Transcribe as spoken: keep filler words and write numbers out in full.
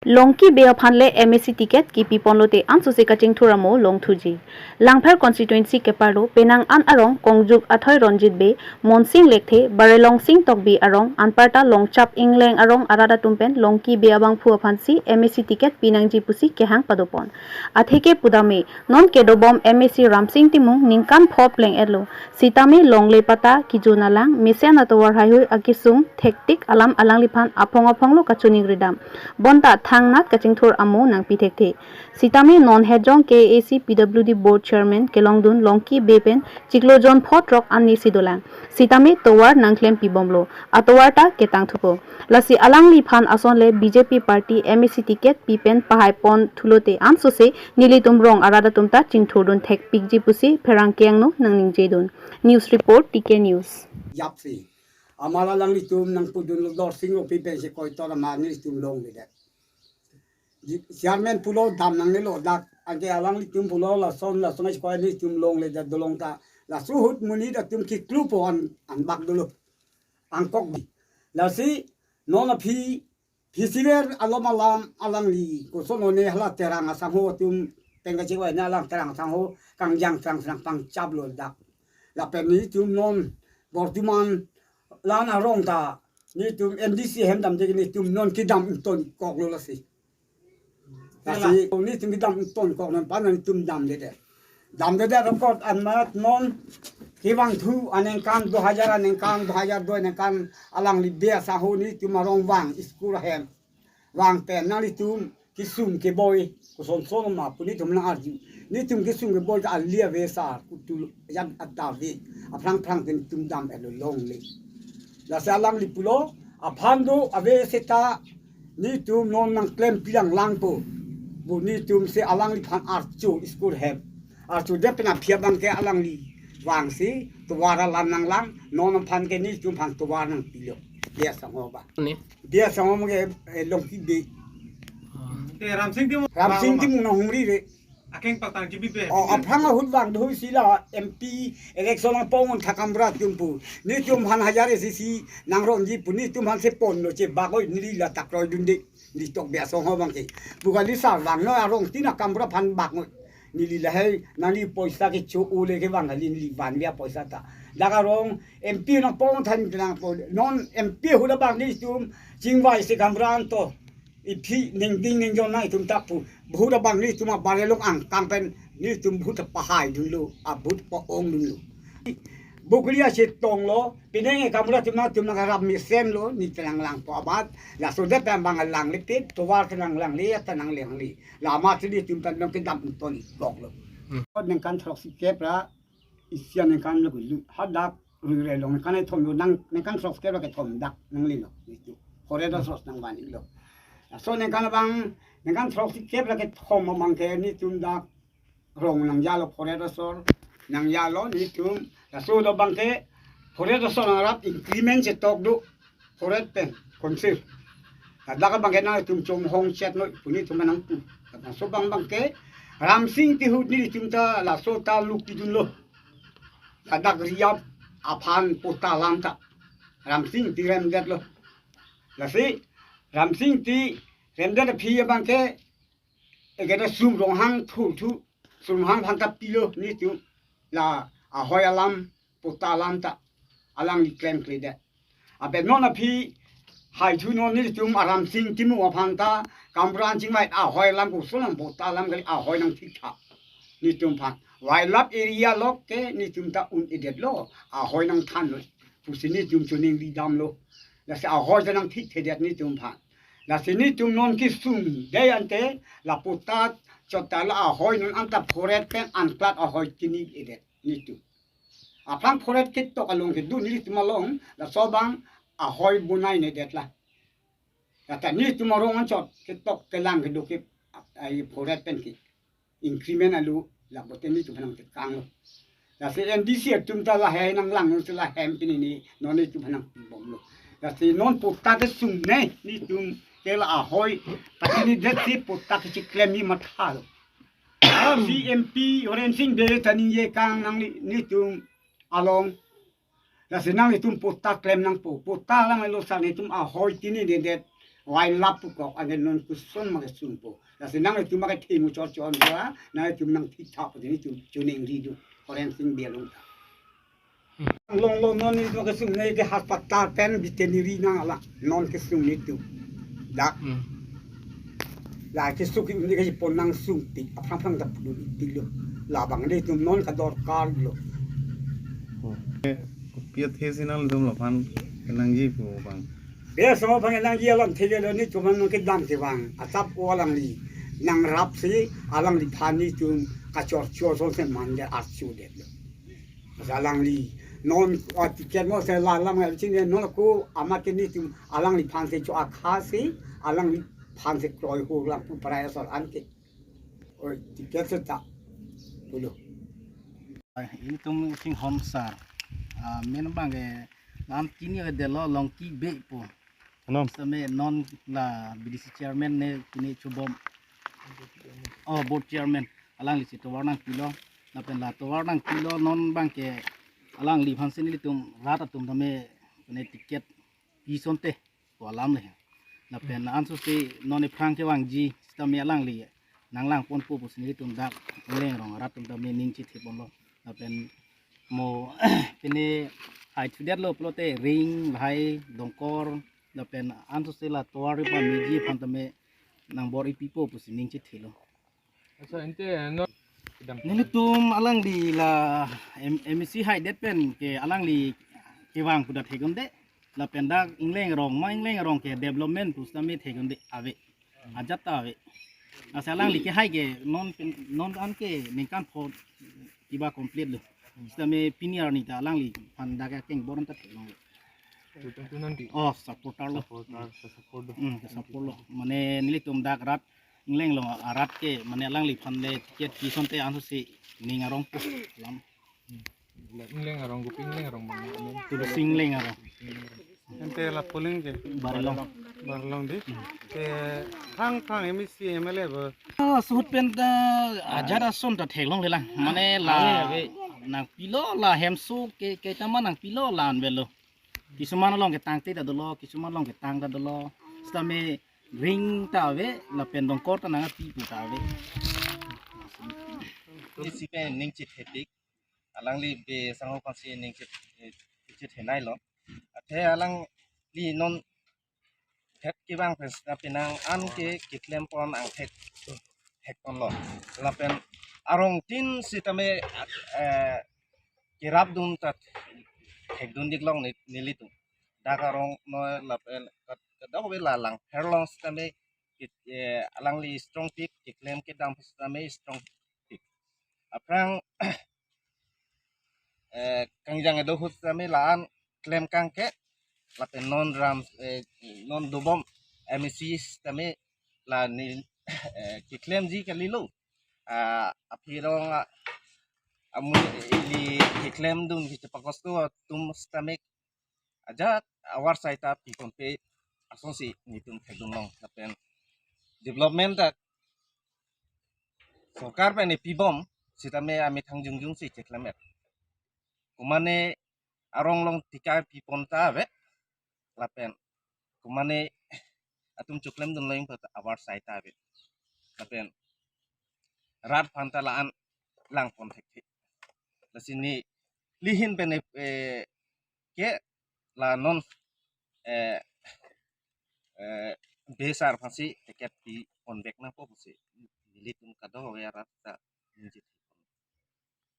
Longki Bey aphan le M A C ticket kipi ponlote ansose kachingthur amo longthuji. Langpher constituency keparlo penang an arong Kongjuk Athoi Ronjit Bey, Monsing Lekthe, Barelong Sing Tokbi arong, anparta Longchap Ingleng arong arat atum pen Longki Bey abangphu aphansi M A C ticket pinangji pusi kehang padopon. Atheke pudame, non kedobom M A C Ramsing Timung ningkan pho pleng-etlo. Sitame longle patta kejun alang, mesen atovar haihui akesung thektik alam alangliphan aphong aphonglo kachoningri dam. Bonta thangnat kachingthur amo nangpi thekthe. Sitame non hejong K A A C P W D Board Chairman kelongdun Longki Bey pen chiklo jon pho throk anisi dolang. Sitame tovar nangklem pibomlo. Atovar ta ketang thupo. Lasi alangliphan ason le B J P party M A C ticket pi pen pahai pon thulote ansose nelitum rong arat atum ta chingthurdun thekpikji pusi pherangke angno nangningjedun. News report, T K News. Yapsi. Amat alanglitum nangpudunlo Dorsing Rongpi pensi koitor amat nelitum longledet. Ji-, chairman pulo dam nangnelo dak, anke alanglitum pulo lason lason ais koi nelitum longledet dolong ta. Laso ahut monit atum keklupo an, anbak dolo. Angkok bi. Lasi non aphi Pisiver alom alam alangli koson one hala Terang asangho atum pen kachekvai ne alang Terang asangho kangjang Terang asang pangchaplo dak. Lapen nelitum non bortuman lan arong ta nelitum M D C hem damde nelitum non kedam ingtonkoklo lasi. Lasi nelitum kedam ingtonkok non pan nelitum damdedet. Damdedet record amat non kevangthu aningkan dua hajar aningkan dua hajar dua aningkan alangli Bey asangho nelitum arong vang school ahem. Vang pen nanglitum kesung keboi kosonson ma pu nelitum nang-arju. Nelitum kesung keboi ta ali ave sar kutul yan adave. Aphrang phrang pen nelitum dam-etlo longle. Lasi alangli pulo aphan do ave seta nelitum non nangklem pilang langpo. Bo nelitum si alangliphan archo school hem. Archodet pen aphi abangke alangli vangsi tovar alam nanglang, non aphan ke nelitum aphan tovar nangpilo. Bey asangho ba. Ni? Bey asangho ke, eh, Longki Bey. Te Ramsing Timung. Ramsing Timung nanghumri re. Akeng patang G B P. Oh, aphrang ahut vang doi sila M P election ang pongon thakam bra tumpu. Nelitum aphan hajar isi si nangronji pu nelitum aphan si ponlo che bagoi neli la takroi dunde. Neli tok Bey asangho abangke. Bukan di sar vangno arong tin akam bra aphan baknoi. Neli lahei nangli poisa kecho ole kevang kali neli van dia poisa ta. Dak arong M P nangpon than nangpo non M P ahut abang nelitum chingvai si gamran to. Iphi ningding ningjon nangtum ta pu. Bahut abang nelitum abar along angkang pen nelitum bahut pahai dunlo, abahut pa-ong dunlo. Buklia chetonglo, pineng e kamura tum nangtum nang harap mesenlo, neli ta nanglangpo amat, laso det pen abang alangle pit, tovar ta nanglangle, ta nanglangle. Lama si nelitum ta nangkedam ingtonkoklo. Hmm. Ningkan throksi kep ra, isi aningkan lo kulu. Hadak rui re long ningkan ethom lo nang ningkan throksi kep ra kethom dak nanglelo. Itu. Kore do sos nangvanlo. Laso ningkan abang ningkan throksi kep ra kethom abangke nelitum dak rong nangjalo forest asor nangjalo nelitum. Laso do abangke forest asor nangrap increment chetok do. Forest pen council. Ladak abangke nangtum chonghong chetnoi pu nelitum nangpu. Laso abang abangke Ramsing Ingti ahut nelitum ta laso ta luk pidunlo. Ladak Riyap aphan patta alam ta Ramsing Ingti remdetlo. Lasi Ramsing Ingti remdet aphi abangke ekada Sum Ronghang thurthu, Sum Ronghang aphan ta pilo nelitum la ahoi alam, patta alam ta alangli klemkledet. Abe non aphi haithu non nelitum Ramsing Timung aphan ta kamran chingvai ahoi alam koson alam patta alam kali ahoi nangthiktha. Nelitum aphan wildlife area lok ke nelitum ta un-edetlo ahoi nangthanlo. Pusi nelitum choningri damlo. Lasi ahoi ta nangthikthedet nelitum aphan. Lasi nelitum non kesung dei ante la patta chot ta la ahoi non anta forest pen anklat ahoi kini-edet nelitum. Aphrang forest ketok along kedo nelitum along laso abang ahoi bonai-nedet la. Lata nelitum arong anchot ketok kelang kedo ke ai forest pen ke increment alo labote nelitum aphan nangtekanglo. Lasi M D C atum ta lahei nanglang nang si lahem pini ni non nelitum aphan nangpibomlo. Lasi non patta kesungnei nelitum ke la ahoi pachinidet si patta kecheklemji mathalo. Lasi M P Horen Sing Bey ta ningje kang nang ni, nelitum along. Lasi nanglitum patta klem nangpo. Patta langlo sa nelitum ahoi tininedet. Wai lap pu kok anke non koson ma kesungpo. Lasi nangtum ma kethe mu chor chor ba, nangtum nangthithap, nelitum choningri do. Horensing Bey along ta. Longlo non nelitum kesung ne ke hospital pen veterinary nang alang non kesung nelitum. Dak. Hmm. La kesung ke ne ke pon nang sungpik, aphrang phrang ta pudun pilo. Labang nelitum non kadorkar lo. Kopi athe si nangtum laphan kenangji pu bang? Bey asong aphan kenangji alam thek lo, nelitum non kedam kevang. Atap o alangli nangrapsi alangliphan nelitum kachor chor asonsi manja archudetlo. Lasi alangli non, ah, ticket mo se la lam ngal chini non ko ama ke nelitum alangliphan si cho akha si, alangliphan si kroi ho lang pu prai asor anke. Oi, ticket seta pulo. Ilitum Singhom sar. Ah, men bang ke nam chini ke delo Longki Bey pu. Anom. Sitame non la B D C chairman ne kini chubom. Oh, board chairman. Alangli si tovar nangpilo. Lapen la tovar nangpilo non bang ke alangliphan si nelitum rat atum tame ne ticket pi asonte pu alam le. Lapen anso si non ephrang kevangji sitame alangli nanglang ponpo pusi nelitum dak Ingleng arong arat atum tame ning chethe ponlo. Lapen mo pine hai chudetlo pulote ring, lahai, dongkor, lapen anso si la tovar pamiji aphan tame nangbor-ipipo pusi ning chethelo. Accha, ante, no, kedam. Nelitum alangli la M-, M A C haidet pen ke alangli kevang pu ta thekonde. Lapen dak Ingleng arong ma Ingleng arong ke development pu sitame thekonde ave. Ajat ta ave. Lasi alangli kehai ke non pen, non anke ningkan pho kiba complete lo. Sitame pini arni ta alangliphan dak akeng boron ta theklong. Tutung tunan di. Oh, supporter lo. Supporter, support do. Hmm, support lo. Mane nelitum dak rat Ingleng arong arat ke mane alangliphan le ticket pi asonte anso si ning arongpo alam. La Ingleng arong, kopi Ingleng arong bang? Tulsi Ingleng arong. Ante la polling ke? Barlong. Barlong di. Te phrang phrang M A C, M L A bo? Ah, suhut pen ta ajat ason ta theklongle lang. Mane la ave, ave. Nangpilo la hemso ke, ke tama nangpilo la anvelo. Kisuman along ke tangte ta dolo, kisuman along ke tang ta dolo. Sitame ring ta ave, lapen dongkor ta nangpi pu ta ave. Isi pen ning chethepik. Alangli Bey asong aphansi ning chet-, chethenei lo. Athe alangli non thek kevang pen sita penang an ke keklem pon angthek thek ponlo. Lapen arong tin sitame, eh, kerapdun ta thekdun diklong ne-, nelitum. Dak arong noi lapen kat-, kadokave la Langpher along sitame ke-, eh, alangli strongpik, keklem kedam sitame strongpik. Aphrang, eh, Kangjang kedo ahut sitame la-an klem kangke, lapen non ram, eh, non dobom M A C sitame la ne, eh, keklemji kalilo. Ah, aphi arong, ah, amu ili keklemdun kechepakosto atum sitame ajat avar saita pi ponpe asonsi nelitum thekdunlong. Lapen development ta sorkar pen epibom sitame amethang jongjong si cheklemet. Komane arong along tika pi pon ta ave. Lapen komane atum cheklemdunlong ta avar saita ave. Lapen rat aphan ta la-an lang pon thekthe. Lasi neli ahin pen, eh, ke la non, eh, eh, Bey sar aphansi ticket pi ponvek nangpo pusi nelitum kadokave arat ta ningje.